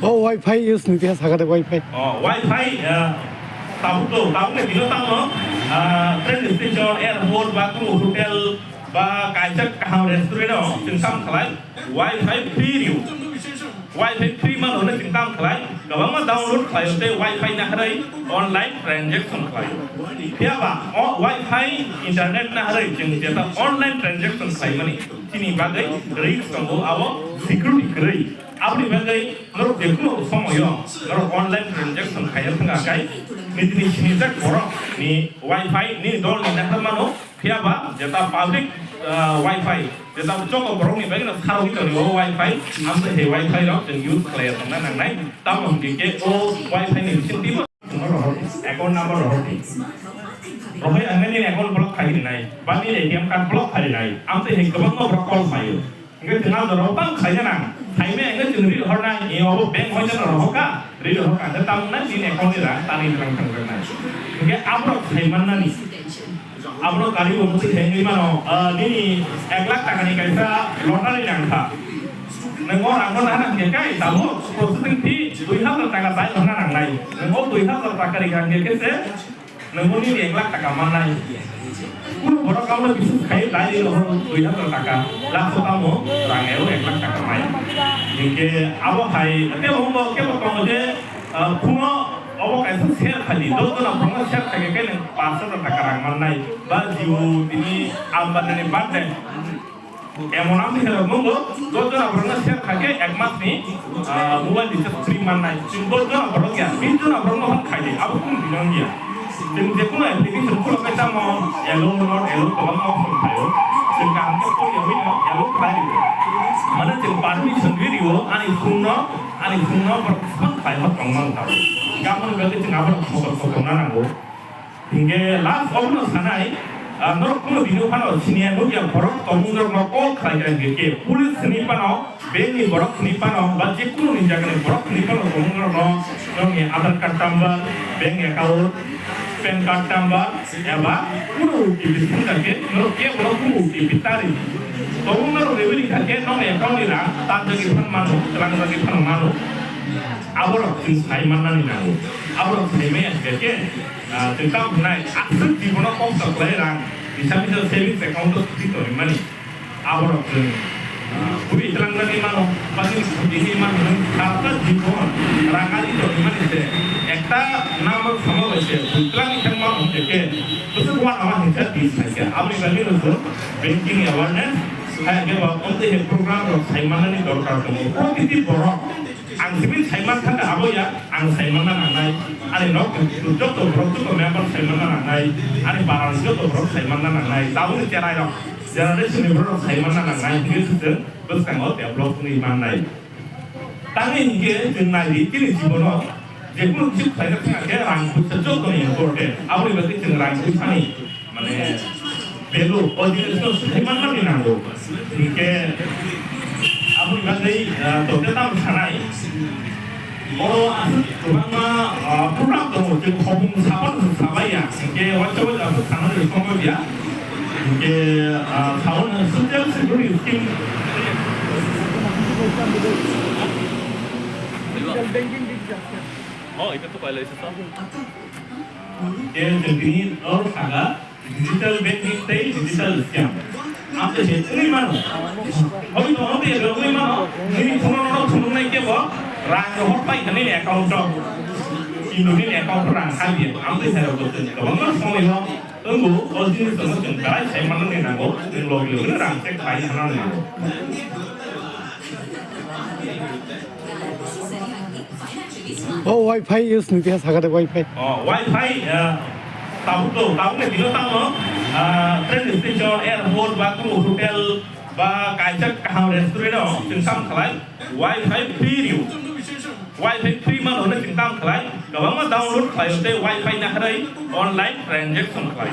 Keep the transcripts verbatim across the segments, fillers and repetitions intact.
O Wi-Fi use ni tiya sakade Wi-Fi. O Wi-Fi, ah, tabuk to, tabuk ni bino tamo, ah, train station, airport, ba kunu hotel, ba kaisa kaham restaurant o chwng sam khlai, Wi-Fi free rio. Wi-Fi free man hwnwi chwng tam khlai, kwbangma download khlai tei Wi-Fi naharwi online transaction khlai. Phiya ba o Wi-Fi internet naharwi chwng jeta online transaction khlaimani chini bagwi risk tongo, abo security kwrwi. Aboni bagwi norok jekunu somoyo norok online transaction khaina thangkha khe nijini sinijak borok ni Wi-Fi ni dol ni nahar mano, phiya ba jeta public, ah, Wi-Fi, jeta joto borok ni bagwi no sarwi toni o Wi-Fi, amtwi hai Wi-Fi rok chwng use khlai tongna nangnai. Tamo hwnkhe khe o Wi-Fi ni bisingtwi bo account number rohor di. Rohoi ang nini account block khai rinai, ba nini A T M card block khai rinai, amtwi hai kwbangma borok call khlaio. Hingke chwng ang jorao bang khaina nang. Khaimai hingke chwng ri hornai, e obo bank hoi jano rohor ka, ri rohor ka, hingke tamung nai nini account ni rang tani rang thang rang nai. Hingke aborok khai mannani. Aborok kari bo mutwi khai wngwi mano, ah, nini ek lakh taka ni kaisa lottery nang kha. Nang o rang no nana hingke kai tabuk processing fee dui hazar taka dai honna nang nai. Nang o dui hazar taka ri hingke kese Nang nini ek lakh taka mannai. Kunu borok kauna bising khai dai rohor dui hazar taka. Last o tamo rang ero ek lakh taka mai. Hingke abo hai, tei bo wngbo kebo tongo je, ah, phungo obo kaisa share khali, dos jona borokno share khaikhe khe nang pash hazar taka rang mannai. Ba Jio tini Ambani ni birthday. Emon ang khe rok nungo, dos jona borok no share kha khe ek mas ni, ah, mobile recharge free mannai. Chwng dos jona borok ya, bish jona borok no phone khai di, abo kunu bini wng ya. Chwng je kunu application khulo khe tamo allow not allow kwbangma option phaio. Chwng kaham khe pori ya wi no allow khlai rio. Mane chwng permission ri rio, ani phone no, ani phone no borok phone khai ma tong man tao. Gamon bagwi chwng abo no sotor sotor na nango. Hingke last obono sanai, ah, norok kunu bini phano siniya nukya borok tongmung norokno call khlai kha hingke police hwnwi phano, bank ni borok hwnwi phano, ba jekunu ni jaga ni borok hwnwi phano tongmung norokno norokni Aadhaar card number, bank account, pan card number, eba kunu O T P thangkha khe norok kebono kunu O T P ta ri. Tongmung norok reveal kha khe nokni account ni rang tanjagwi phano mano, tlangjagwi phano mano. Aborok chwng sai mannani nango. Aborok sai maya hingke khe, ah, chwng tamo hwnai, aswk jibono kok chok lai rang, misa misa savings account o sudi tonimani. Aborok chwng, ah, bui tlangnani mano, bani sudi ni mano, sata jibon rang ali tonimani se, ekta number sama bai se, bui tlang ni thang mano hingke khe, bwswk uanama hingke di sai khe. Aboni bagwi no chwng banking awareness, hai khe ba omtwi hai program rok sai mannani dorkar tongo. Protiti borok Ang simi saiman thangkha abo ya, ang saimanna nangnai. Ani nok joto borok joto member saimanna nangnai. Ani parani joto borok saimanna nangnai. Tabukni cherai rok, generation ni borok saimanna nangnai. Hingke se chwng bwskango develop wngwi mannai. Tamni hingke chwng nai di, chini jibono jekunu kisi khlaina thangkha khe rang puisa jotoni important. Aboni bagwi chwng rang puisani Mane, value, o jinisno swnai manmani nango. Hingke, aboni bagwi, ah, tongte tamo sanai. Oro aswk kwbangma, ah, program tongo, je khopung sapan sabai ya. Hingke, waisa waisa aswk sanani somoi ya. Hingke, ah, sawan social security scheme. Oh, itu tuh kalau itu tuh. Hingke, jeng tini oro saga. Digital banking tei digital scam. Amtwi se wngwi mano. Hoi to hoi to wngwi mano. Nini phone no phunuknai kebo rang rohor pai kha nini account o. Kintu nini account o rang kha biya. Amtwi se rok kwbangma somoi o wngo, o jinis no chwng belai sai manna ni nango. Nwng logi logi no rang check khai thangna nango. O Wi-Fi use ni tiya sakade Wi-Fi. O Wi-Fi, ah, tabuk to, tabuk ni bino tamo, ah, train station, airport, ba kunu hotel, ba kaisa kaham restaurant o chwng sam khlai Wi-Fi free rio. Wi-Fi free man hwnwi chwng tam khlai, kwbangma download khlai tei Wi-Fi naharwi online transaction khlai.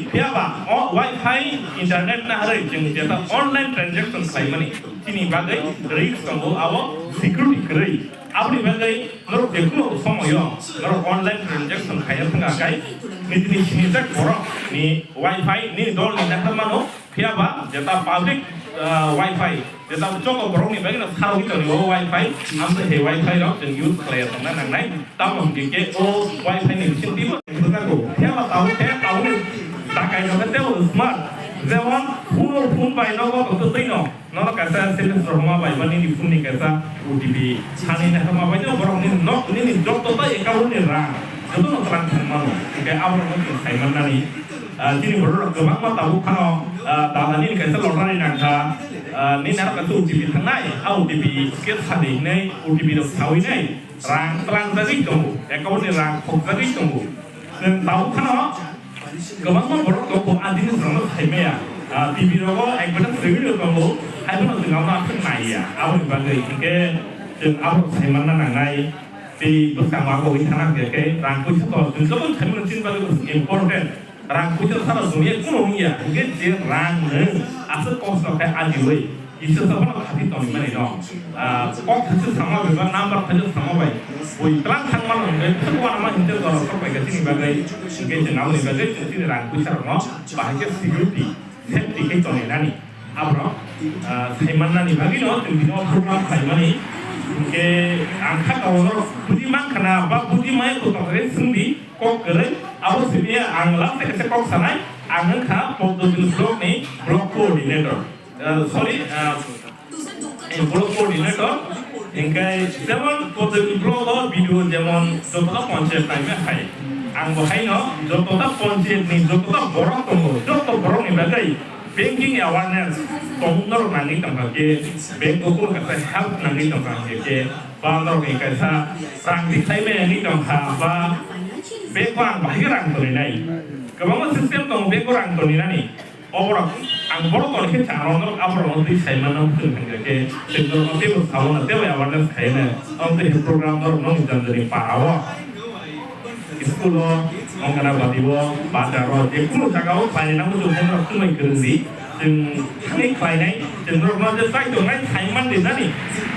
Phiya ba o Wi-Fi internet naharwi chwng jeta online transaction khlaimani chini bagwi risk tongo, abo security kwrwi. Aboni bagwi norok jekunu somoyo norok online transaction khaina thangkha khe nijini sinijak borok ni Wi-Fi nini dol ni nahar mano, phiya ba jeta public, Ah, wifi. Jesa choko borok ni bagwi no saro wngwi tongo wifi. Amtwi hai wifi rok chwng use khlai tongna nangnai. Tamo hwnkhe khe o wifi ni bising twibo rwjago. Phiya ba tabuk khe tabukni takai no khe teibo smart. Jemon phone o phone bai nogo tongtwtwi no. Nono kaisa S M S rohorma bai ba nini phone ni kaisa O T P thani naharma bai no borok nini nok nini joto ta account ni rang joto no twlang thang mano. Hwnkhe abo rok no chwng sai mannani. Ah, chini borok rok kwbangma tabuk phano, ah, dada nini kaisa lottery nangkha, ah, nini aro kaisa O T P thangnai, a O T P khe sadi hinwi O T P rok sawi nai, rang twlang jagwi tongo, account ni rang khok jagwi tongo. Chwng tabuk phano kwbangma borok tongo, a jinis rokno sai maya. Ah, T V rogo ekbata swiwi rok tongo, hai phano chwng abono aswk naiya, aboni bagwi hinkhe chwng abo sai manna nangnai. Tei bwskango abo wi thana hwnkhe khe rang puisa to chwng joto sai mano chini bagwi bwswk important. Rang puisa sara dunia kuno wngya, hwnkhe je rang nwng aswk kok sa khe ajiwi, kisa sa phano khati tongmani no. Ah, kok kisa sama bai ba number kisa sama bai, bui tlang thang mano hwnkhe thik uanama hwnkhe jorok sok bai khe chini bagwi, hwnkhe chwng aboni bagwi chwng chini rang puisa rokno bahai khe security, safety khe tongwi nani. Aborok, ah, sai mannani bagwi no chwng bini o program khlaimani. Hwnkhe ang kha tongno budi mankha na ba budi maya ko tongre swngdi. Kok kwrwi, abo simi ang last kaisa kok sanai, ang wngkha Poddobil block ni block coordinator. Ah, sorry, ah, eh, block coordinator. Hingkai jemon Poddobil block o B D O jemon joto ta panchayat naima hai. Ang bo haino joto ta panchayat ni joto ta borok tongo, joto borok ni bagwi banking awareness tongmung norok nangwi tongkha khe, bank o kunu kaisa help nangwi tongkha hwnkhe khe, ba norok ni kaisa rang tikhlai maya wngwi tongkha, ba bank o ang bahai khe rang toninai. Kwbangma system tongo bank o rang toninani. Oborok ang borok toni khe chano norok aborok no twi sai mano hwnkhe khe, tei norok no teibo sao na, teibo awareness khai na. Ang tei program norok no jani jani para o. School o, Anganwadi o, bazar o, je kunu jaga o khlainai nang bujo, norok swngwi kwrwng di. Chwng thangwi khlainai, chwng norok no je chai tongnai sai man di nani.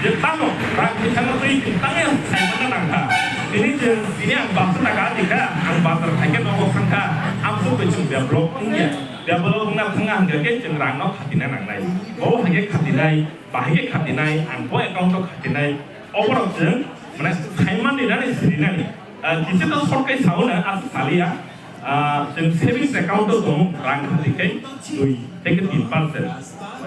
Je tamo, rang bwskango twi chwng tangwi sai manna nang kha. Tini chwng, tini ang baksa taka di kha, ang bazar khai khe nogo thang kha, amsuk bai chwng develop wngya. Develop wngna thang kha hwnkhe khe chwng rang no khatina nangnai. Bo hai khe khatinai, bahai khe khatinai, ang bo account o khatinai. Oborok chwng, mane, sai man di nani, siri nani. Ah, kisa to short khe sao na, aswk saliya. Ah, chwng savings account o tong rang khati khai dui theke tin percent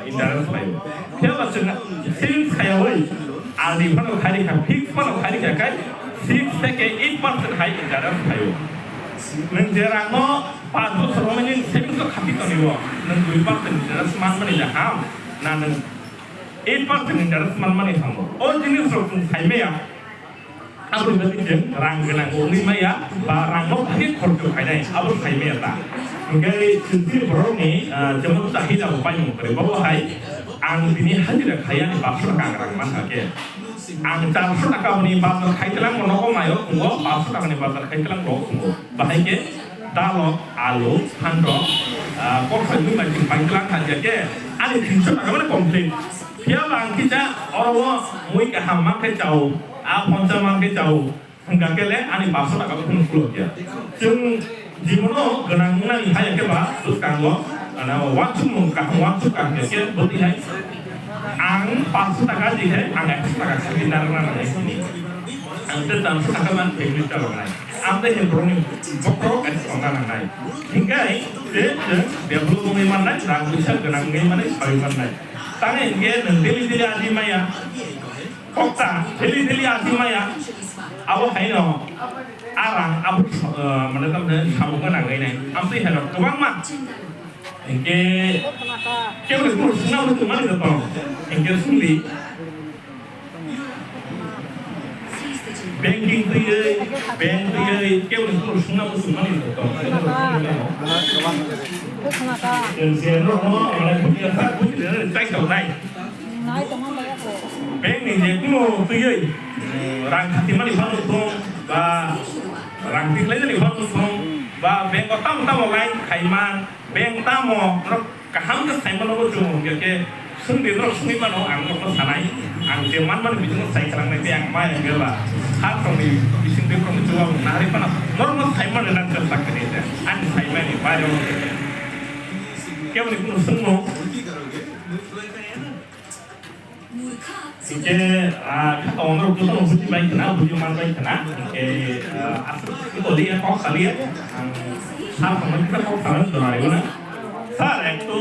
interest paio. Phiya ba chwng savings khaiyawi R D phano khai rikha, fixed phano khai rikha khai six theke eight percent hai interest paio. Nwng je rangno panch bochor romani savings o khati toniwo, nwng dui percent interest manmani na ham, na nwng eight percent interest manmani ham. O jinis rok chwng sai maya. Aboni bagwi chwng rang gwnang wngwi maya, ba rangno bahai khorcho khainai, abo sai maya ta. Hwnkhe chwng chini borokni, ah, jemon chahida bo paimung kwrwi, bobo hai ang bini hajira khai ani baksa rang rang mankha khe. Ang charso taka boni bazar khai tlang bo nogo mayo phungo, baksa takani bazar khai tlang bo phungo. Bahai khe dalo, alu, phanrok, ah, kok sai wngwi bai chwng pai tlang kha khe, ani tinso taka mani complete. Phiya ba ang kisa oro o mui kaham mankhe chao, a poncha mankhe chao, hwnkha khe le ani baksa taka bo phunuk phulo kya. Chwng jibono gwnang wngnani haya khe ba bwskango, ano, wansukmung kaham wansuk kaham khe khe bwtwi hai ang baksa taka di hai ang ekso taka khabi narwkna nangnai sini. Ang tei cham saka man family chaloknai. Ang tei himproni bokhorok ekso tongna nangnai. Hingkai tei chwng develop wngwi mannai, rang puisa gwnang wngwi mannai, sawi mannai. Tangwi hinkhe nwng daily daily aji maya. Kokta daily daily aji maya. Abo haino a rang abo, eh, mane tamni samung gwnang wngnai. Amtwi haino kwbangma. Hinkhe kebo ni kunu sungna muchung mani tong. Hinkhe sungdi. Banking twiwi, bank twiwi, kebo ni kunu sungna muchung mani tong. Hinkhe norok no, mane, buji ya, buji ya, chai tong nai. Bank ni je kunu twiwi, rang khati mani phano tong, ba rang tikhlai mani phano tong, ba bank o tamo tamo line khai man, Beng tamo, norok kaham khe sai mano bo chwng hwnkhe khe swngdi norok swngwi mano ang norokno sanai. Ang je manmani bisingo sai khlainai tei ang ma hwnkhe ba ha tongni bising tei borokni chubabu narwi phano norokno sai mano nang khe tak khe de ani sai mani bairo keboni kunu swngmung. Hinkhe, ah, kha tongo norok jotono buji bai khna, buji man bai khna. Hinkhe, ah, aswk khe todi ya kok saliya. Ang sir tongmani khe kok sana jora. Sir, ektu.